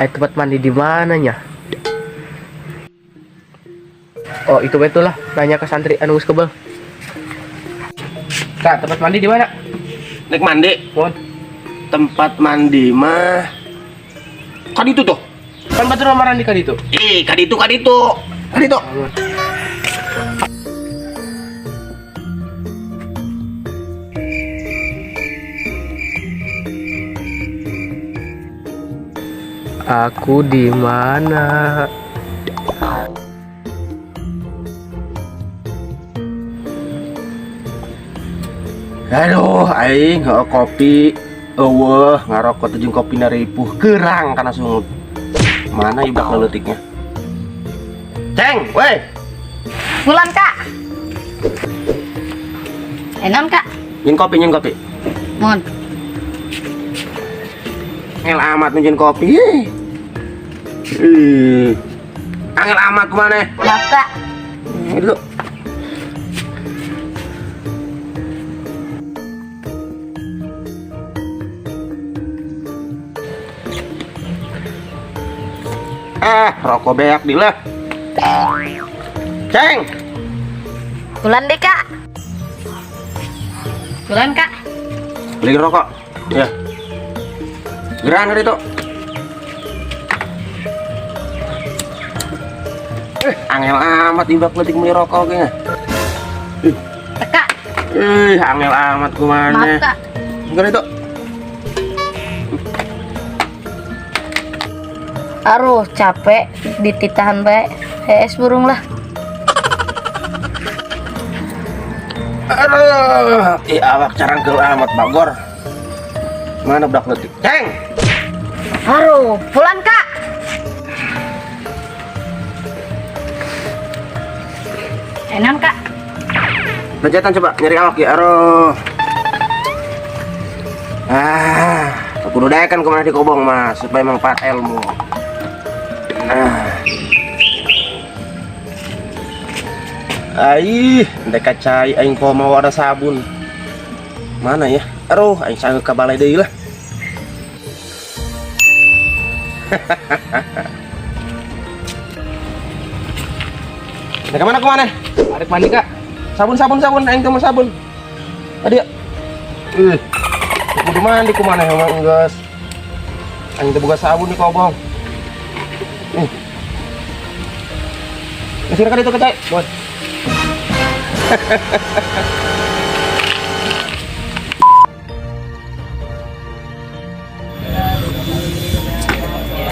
Ayo tempat mandi di mananya? Oh, itu betul lah. Nanya ke santri anu geus kebel. Kak, tempat mandi di mana? Nek mandi, Mohon. Tempat mandi mah kan itu tuh. Kan batur marandi ka ditu. Ih, kaditu kaditu. Kaditu. Aku di mana? Aduh, aing heueuh kopi. Eueuh, ngarokok teh jeung kopi ripuh gerang kana sungut. Mana ibak leutiknya? Ceng, weh. Bulan, Kak. Enon, Kak. Nyin kopi, nyin kopi. Mohon. Angel amat nyin kopi. Ih. Angel amat kemana? Maaf, Kak. Ini dulu. Eh, rokok beak di lah. Ceng, Bulan deh, Kak. Bulan, Kak. Beli rokok. Ya. Geran hari itu. Eh, angel amat ibak letik beli rokok kayaknya. Ih, Kak. ih, angel amat kumane. Maaf, Kak. Geran itu. Aduh, capek dititahan bae. Hees burung lah. Aduh, ih awak carangkel amat bagor. Mana budak letik? Ceng. Aduh, bulan, Kak. Enon, Kak. Pencetan coba nyari awak ya, aduh. Ah, kudu daekan kemana di kobong mas, supaya manfaat ilmu. Nah. Aih, ndek kacai aing kok mau ada sabun. Mana ya? Aduh, aing sanggup ka balai deui lah. Ndek kemana kemana? Arek mandi, Kak. Sabun sabun sabun aing teh mau sabun. Tadi ya. Kudu mandi kumana emang geus. Aing teh boga sabun di kobong. Nih. Silakan itu kecai. Bon.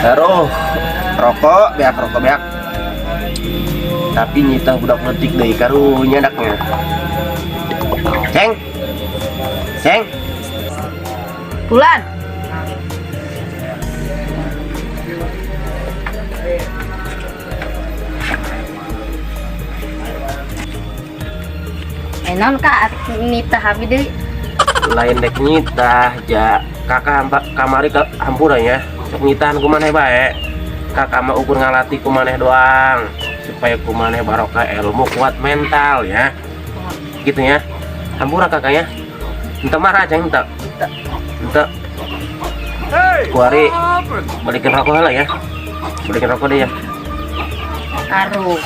Aduh, rokok beak rokok beak. Tapi nyitah budak letik deui karunya daknya. Ceng. Ceng. Bulan. Enon, Kak, nitah abi deui. Lain dek nyitah ja kakak hampa, kamari ke hampura ya. Sok nyitahan kumaneh bae. Kakak mah ukur ngalatih kumaneh doang supaya kumaneh barokah ilmu kuat mental ya. Gitu ya. Hampura kakaknya. Ente marah ceng ente. Ente. Kuari balikin rokok lah ya. Balikin rokok deh ya. Aduh.